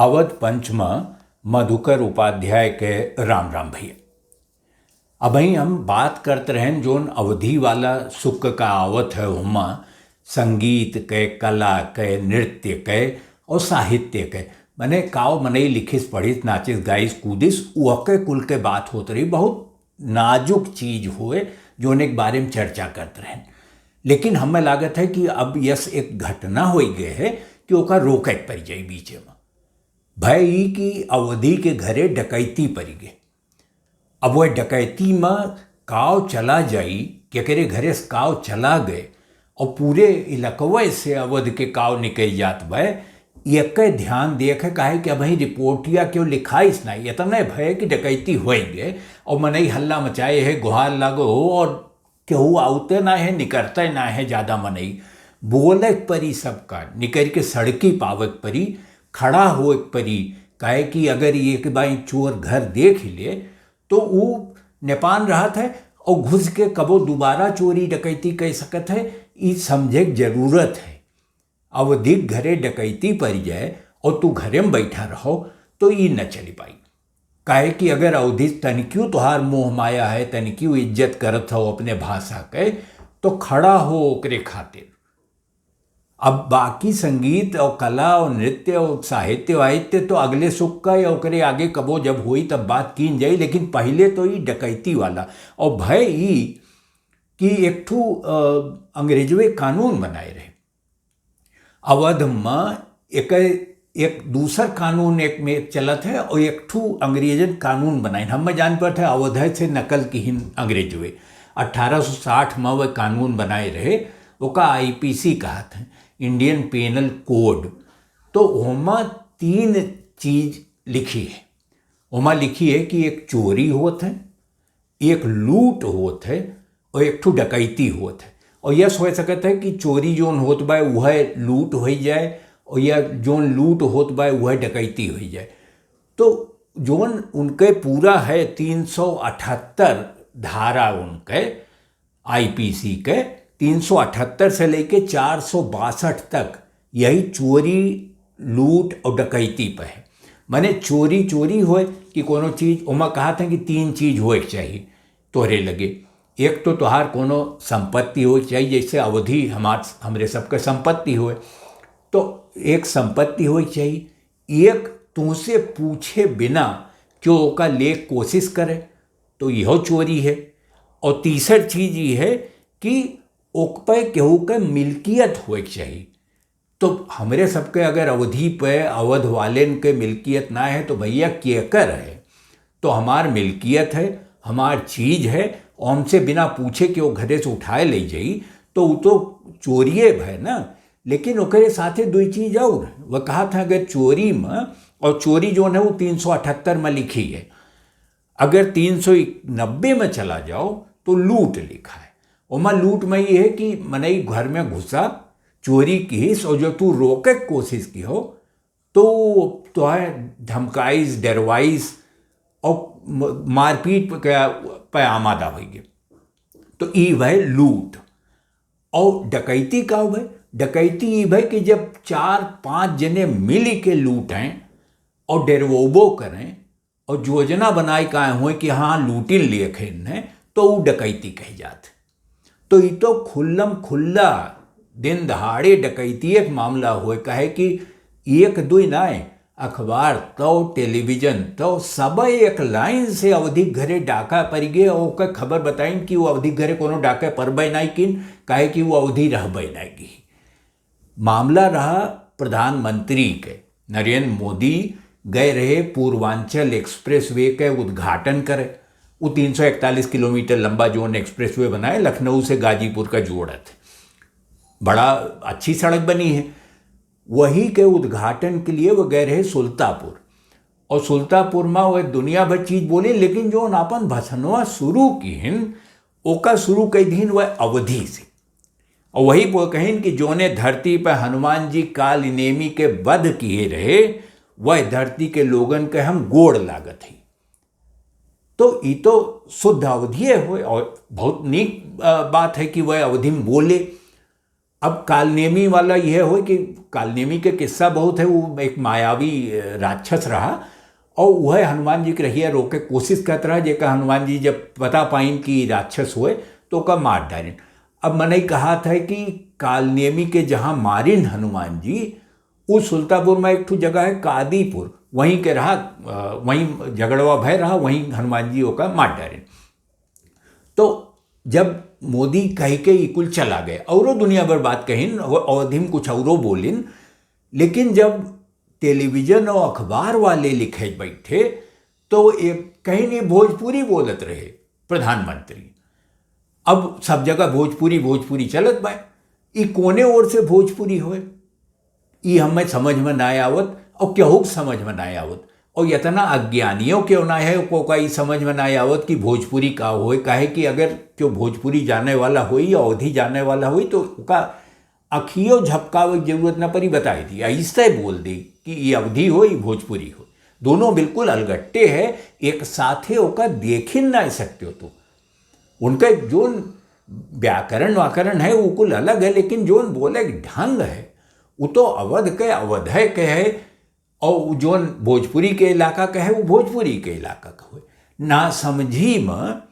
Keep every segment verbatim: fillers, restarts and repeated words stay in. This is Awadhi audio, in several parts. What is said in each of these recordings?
अवध पंच म मधुकर उपाध्याय के राम राम भैया। अबहीं हम बात करत रहन जौन अवधी वाला सुक्क का आवत है, ओमा संगीत के, कला के, नृत्य के और साहित्य के, मने काव मनई लिखिस, पढ़िस, नाचिस, गाइस, कूदिस, ओके कुल के बात होत रही। बहुत नाजुक चीज होए जौन एक बारे में चर्चा करत रहन। लेकिन हमें लागत है कि अब यस एक घटना होइ गए है कि ओका रोके के पड़ जाई बीचे में। भय ई कि अवधी के घरे डकैती पड़ गए। अब वह डकैती में काव चला जाई, केकरे घरे से काव चला गए और पूरे इलाकवे से अवध के काव निकल जात बा, एके ध्यान देखे, काहे कि अबहीं रिपोर्टिया केहू लिखाइस नाहीं। इतने भय कि डकैती होइ गए और मनई हल्ला मचाए है, गुहार लागो हो और केहू आवते ना है, निकरते ना है ज्यादा मनई। बोले के परी सबका, निकर के सड़की पावे के परी, खड़ा होए के परी, काहे कि अगर एक बाई चोर घर देख ले तो ऊ नेपान रहत है और घुस के कबो दोबारा चोरी डकैती कर सकत है, ई समझे के जरूरत है। अवधी के घरे डकैती पड़ जाए और तू घरे में बैठा रहो तो ई न चली पाई। काहे कि अगर अवधी तनिकियो तोहार मोह माया है, तनिकियो इज्जत करत हो अपने भाषा के, तो खड़ा हो ओकरे खातिर। अब बाकी संगीत और कला और नृत्य और साहित्य वाहित्य तो अगले सुख का या ओकरे आगे कबो जब होई तब बात कीन जाई, लेकिन पहिले तो ई डकैती वाला। और भय ई कि एक ठू, अ, अंग्रेजवे कानून बनाए रहे। अवध म एक, एक दूसर कानून एक में चलत है और एक ठू अंग्रेजन कानून बनाइन। हम जान पड़त है अवध से नकल किहिन अंग्रेजवे। अठारह सौ साठ में वह कानून बनाए रहे, ओका आईपीसी कहत हैं, इंडियन पेनल कोड। तो ओमा तीन चीज लिखी है। ओमा लिखी है कि एक चोरी होत है, एक लूट होत है और एक ठो डकैती होत है। और यस हो सकत है कि चोरी जोन होत बा वह लूट हो जाए और या जोन लूट होत बा वह डकैती हो जाए। तो जोन उनके पूरा है तीन सौ अठहत्तर धारा उनके आईपीसी के तीन सौ अठहत्तर से लेके चार सौ बासठ तक यही चोरी, लूट और डकैती पे है। माने चोरी चोरी होए कि कोनो चीज, ओमा कहत हैं कि तीन चीज होए के चाहिए तोहरे लगे। एक तो तोहार कोनो संपत्ति होए के चाहिए, जैसे अवधी हमार, हमरे सबके संपत्ति होए, तो एक संपत्ति होए के चाहिए, एक तुमसे पूछे बिना क्यों ओका ले कोशिश करे, तो यहो चोरी है। और तीसर चीज ये है कि ओक पे केहू के मिल्कियत होए के चाहिए। तो हमरे सबके अगर अवधी पे, अवध वालेन के मिल्कियत ना है, तो भैया केकर है? तो हमार मिल्कियत है, हमार चीज है, और हमसे बिना पूछे के वो घरे से उठाए ले जाई, तो वो तो चोरिए है ना। लेकिन ओकरे साथे दुई चीज और, वह कहत है अगर चोरी में, और चोरी जोन है वो तीन सौ अठहत्तर में लिखी है, अगर तीन सौ नब्बे में चला जाओ तो लूट लिखा है। ओमा लूट में ये है कि मनई घर में घुसा, चोरी किहिस और जो तू रोके के कोशिश किहो तो तोहे धमकाइस, डरवाइस और म-, मारपीट पे, पे आमादा होइगे। तो ई भय लूट। और डकैती का भय? डकैती ई भय कि जब चार पांच जने मिल के लूटें और डरवोबो करें और योजना बनाए का होए कि हाँ लूटिन लिए खेन है, तो ऊ डकैती कह जात। तो ई तो खुल्लम खुल्ला दिन दहाड़े डकैती एक मामला होए, कहे कि एक दुई नाय, अखबार तो, टेलीविजन तो, सब एक लाइन से अवधी घरे डाका पड़ गए और ओकर खबर बताइन कि वो अवधी घरे कोनो डाके परबे नाई किन, काहे कि वो अवधी रहबे नाई की। मामला रहा प्रधानमंत्री के, नरेंद्र मोदी गए रहे पूर्वांचल एक्सप्रेसवे के उद्घाटन करे। वो तीन सौ इकतालीस किलोमीटर लंबा जोन एक्सप्रेसवे बनाए, लखनऊ से गाजीपुर का जोड़त, बड़ा अच्छी सड़क बनी है। वही के उद्घाटन के लिए वो गए रहे सुल्तापुर, और सुल्तापुर में वह दुनिया भर चीज बोली, लेकिन जोन आपन भसनवा शुरू किहिन, ओका शुरू कई दिन वह अवधी से। और वही वो कहिन कि जोने धरती पर हनुमान जी काल नेमी के वध किए रहे, वह धरती के लोगन के हम गोड़ लागत ही। तो ई तो शुद्ध अवधिये होए और बहुत नीक, अ, बात है कि वह अवधी में बोले। अब कालनेमी वाला यह हो कि कालनेमी के किस्सा बहुत है। वो एक मायावी, अ, राक्षस रहा और वह हनुमान जी के रहिया रोके कोशिश करत रहा, जेका हनुमान जी जब पता पाइन कि राक्षस होए तो ओका मार डालिन। अब मनई कहा था कि कालनेमी के जहाँ मारिन हनुमान जी, उ सुल्तापुर में एक ठो जगह है कादीपुर, वहीं के रहा, अ, वहीं झगड़वा भय रहा, वहीं हनुमान जी ओका मार डालिन। तो जब मोदी कह के ई कुल चला गए, औरो दुनिया भर बात कहिन, अव-, अवधी में कुछ औरो बोलिन, लेकिन जब टेलीविजन और अखबार वाले लिखे बैठे, तो एक कहीं नहीं भोजपुरी बोलत रहे प्रधानमंत्री। अब सब जगह भोजपुरी, भोजपुरी चलत बा। ई कोने ओर से भोजपुरी होए, ई हमें समझ में ना आवत और केहू के समझ में ना आवत। और इतना अज्ञानियों क्यों ना है, ओका ई समझ में ना आवत कि भोजपुरी का होए। काहे कि अगर क्यों भोजपुरी जाने वाला होई या अवधी जाने वाला होई, तो ओका अखियो झपकावे की जरूरत ना पड़ी, बताई दी, ऐसे बोल दी कि ई अवधी हो, ई भोजपुरी हो। दोनों बिल्कुल अलगट्टे है, एक साथे ओका देखिन ना सकते हो तो। उनका जोन व्याकरण वाकरण है, वो कुल अलग है, लेकिन जोन बोले के ढंग है, वो तो अवध के अवध है के है, और वो जोन भोजपुरी के इलाका के है, वो भोजपुरी के इलाका का होए। ना समझी में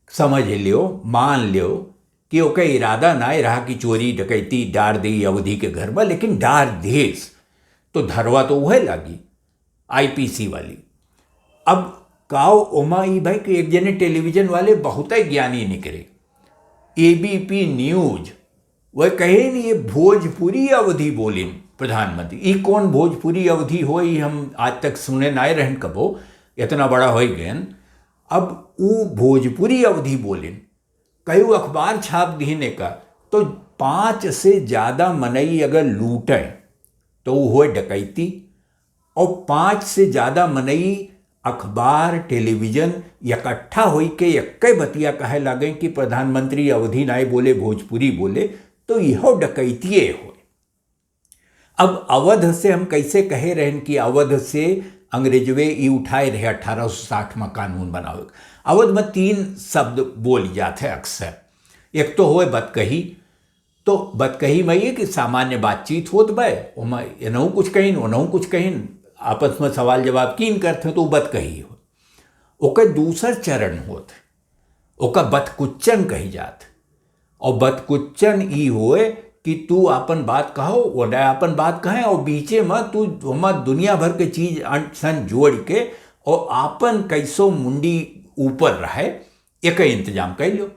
समझ लियो, मान लियो कि ओके इरादा ना रहा कि चोरी डकैती डार दे अवधी के घर में, लेकिन डार देस, तो धरवा तो वह लागी, आईपीसी वाली। अब काव ओमा ई भाई कि एक जने टेलीविजन वाले बहुत ही ज्ञानी निकले, एबीपी न्यूज, वह कहे नहीं, ये भोजपुरी अवधी बोलिन प्रधानमंत्री। ई कौन भोजपुरी अवधी हो, ई हम आज तक सुने ना रहन कबो, इतना बड़ा हो गयन। अब ऊ भोजपुरी अवधी बोलिन, कई अखबार छाप दीने का, तो पाँच से ज्यादा मनई अगर लूटे तो वो होए डकैती। और पाँच से ज्यादा मनई अखबार, टेलीविजन इकट्ठा होई के एक्के बतिया कहे लागे कि प्रधानमंत्री अवधी नाय बोले, भोजपुरी बोले, तो यहो डकैतिये होए। अब अवध से हम कैसे कहे रहन कि अवध से अंग्रेजवे ई उठाए रहे अठारह सौ साठ में कानून बनावे के। अवध में तीन शब्द बोल जात है अक्सर। एक तो होए बतकही, तो बतकही में ये कि सामान्य बातचीत होत बे, ओमा एनहु कुछ कहिन, ओनहु कुछ कहिन, आपस में सवाल जवाब कीन करत हैं, तो बतकही हो। ओकर दूसर चरण होत है, ओका बतकुच्चन कही जात। और बतकुच्चन ई होए कि तू आपन बात कहो, ओने आपन बात कहे, और बीचे में तू ओमा दुनिया भर के चीज अन-, सन जोड़ के और आपन कैसो मुंडी ऊपर रहे, एक इंतजाम कर लो,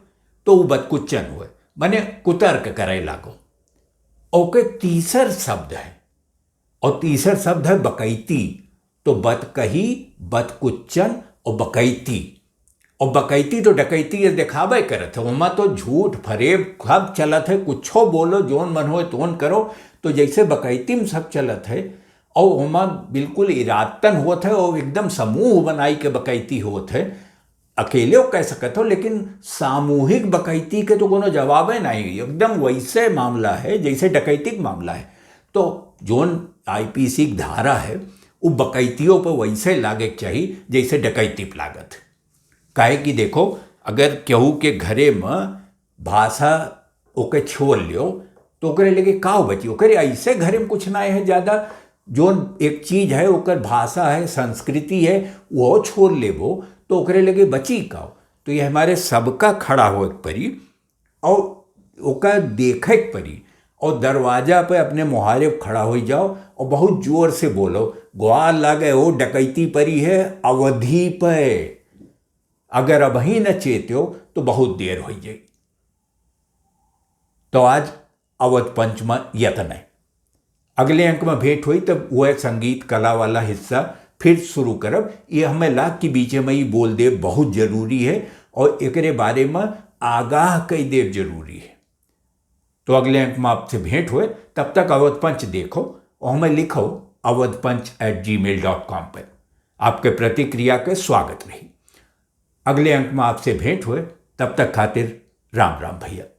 तो वो बतकुच्चन होए, माने कुतर्क करे लागो। ओके तीसर शब्द है, और तीसर शब्द है बकैती। तो बतकही, बतकुच्चन और बकैती। और बकैती तो डकैती ये दिखावे करत है, ओमा तो झूठ फरेब सब चलत है, कुछो बोलो, जोन मन होए तोन करो। तो जैसे बकैती में सब चलत है, और ओमा बिल्कुल इरादतन होत है और एकदम समूह बनाई के बकैती होत है। अकेले वो कह सकत हो, लेकिन सामूहिक बकैती के तो कोनो जवाबे नहीं, एकदम वैसे मामला है जैसे डकैती के मामला है। तो जोन आईपीसी की धारा है, वो बकैतियों पर वैसे लागे के चाहिए जैसे डकैती पे लागत है। काहे कि देखो, अगर केहू के घरे में भाषा ओके छोड़ लियो, तो ओकरे लगे काव बची? ओकरे ऐसे घरे में कुछ ना है ज्यादा, जोन एक चीज है, ओकर भाषा है, संस्कृति है, वो छोड़ लेबो, तो ओकरे लगे बची काव? तो ये हमारे सबका खड़ा होए के पड़ी और ओका देखे के पड़ी और दरवाजा पे अपने मुहारे पे खड़ा हो जाओ और बहुत जोर से बोलो, "ग्वार लागे हो डकैती परी है अवधी पे, अगर अबही न चेत्यो तो बहुत देर हो जाई।" तो आज अवध पंच में यतन है। अगले अंक में भेंट हुई, तब वह संगीत कला वाला हिस्सा फिर शुरू करब। ये हमें लाग कि बीचे में ही बोल देब बहुत जरूरी है और एकरे बारे में आगाह कई देब जरूरी है। तो अगले अंक में आपसे भेंट हुए, तब तक अवध पंच देखो और हमें लिखो अवध पंच at gmail dot com पर। आपके प्रतिक्रिया के स्वागत रही। अगले अंक में आपसे भेंट हुए, तब तक खातिर राम राम भैया।